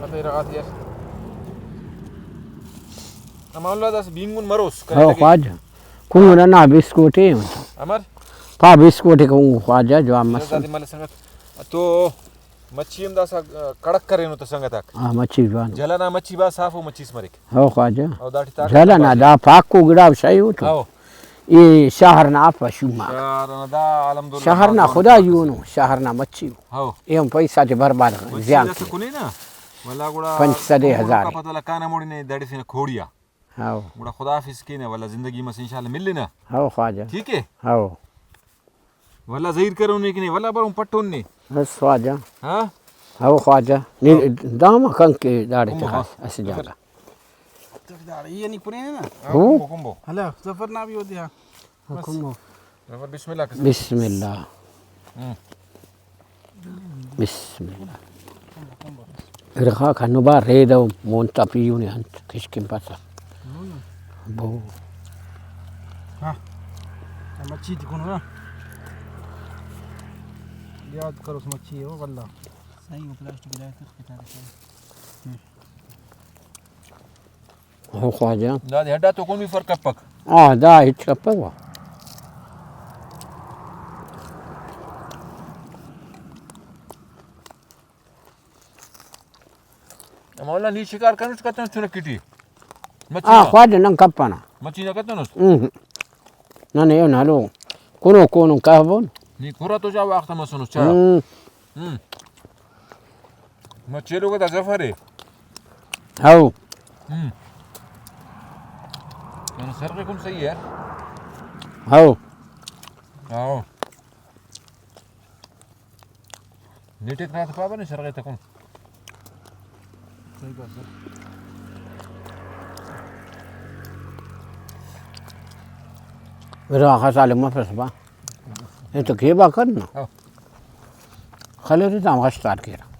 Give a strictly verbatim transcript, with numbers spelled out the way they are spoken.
پتہ ارغاتی یار۔ امان اللہ داسہ بینگن مروس کنے ہو لگے۔ خواجہ۔ کنگن انا بسکوٹ ءِ۔ امر؟ پا بسکوٹ ءِ کنگو خواجہ، جوان مسنے۔ شہزادی ملے سنگت۔ تو مچھی ہم داسہ کڑک کرینو تہ سنگت آک۔ ہاں، مچھی جوان۔ جھل ئنا مچھی بھاز صافو مچھی اس مریک۔ ہو خواجہ۔ او داٹی طاقت جھل ئنا بھاز۔ دا پاکو گڑا شے او تو۔ ہو۔ ای شہر نا آفا شوما۔ شہر نا دا الحمدللہ شہر نا بھاز خدا جوان۔ یونو، شہر نا مچھی۔ ہو۔ ای ہم پیسہ تے برباد مچھی زیان داسہ کے۔ کنے نا، ولا گڑا پنچ سد ہزار۔ پتہ لکانا موڑی نے دڑفنہ کھوڑیا۔ ہاؤ۔ گڑا خدا حافظ کینہ، ولدا زندگی مس انشاءاللہ ملنہ۔ ہاؤ خواجہ۔ ٹھیک ہے؟ ہاؤ۔ ولدا زہیر کرون نے کہ نے، ولدا برون پٹون نے۔ بس خواجہ۔ ہاں؟ ہاؤ خواجہ۔ نی ہاؤ۔ داما کن کے داڑے کمبو، تخا ہاں۔ اسہ جاگہ۔ داڑے ای نی پرے نا۔ ہاں، ہو۔ کمبو، کمبو۔ ہلا، ظفر نا بھی ہو دیا۔ بس۔ کمبو۔ ظفر، بسم اللہ کسا۔ بسم اللہ۔ ہوں۔ بسم اللہ۔ ارغاک ہندن با رید و مون تا پیہن انت کشکن پسہ۔ بو۔ ہاں۔ مچھی تکن نا۔ یاد کروس مچھی ہے وہ واللہ۔ صحیح وہ پلاسٹک لایا کر کے تارے۔ ہوں۔ ہو خواجہ۔ دادے ہڈ آتون بھی فرق کپک۔ آ، دا ہچ کپک وا۔ امان اللہ نی شکار کنوس کتنس چنکی ٹی؟ مچھی آ، نا؟ خواجہ نن کپنہ۔ مچھی نا کتنس؟ ہم۔ نن ایہن ہلو۔ کنو کونن کہبون۔ نی کھرا تو چا وخت مسنس چا؟ ہم۔ ہم۔ مچھ ایلو گدا ظفر ہے۔ ہاؤ۔ ہم۔ کنا سرغ کن صحیح ہے۔ ہاؤ۔ ہاؤ۔ نیٹے ترا تو پابا نے سرغ تکن۔ صحیح بات ہے۔ میرا آخا سالم مفس با۔ اے تو کیبا کر نا۔ ہاں۔ خلے تے تام غش تار کیرا۔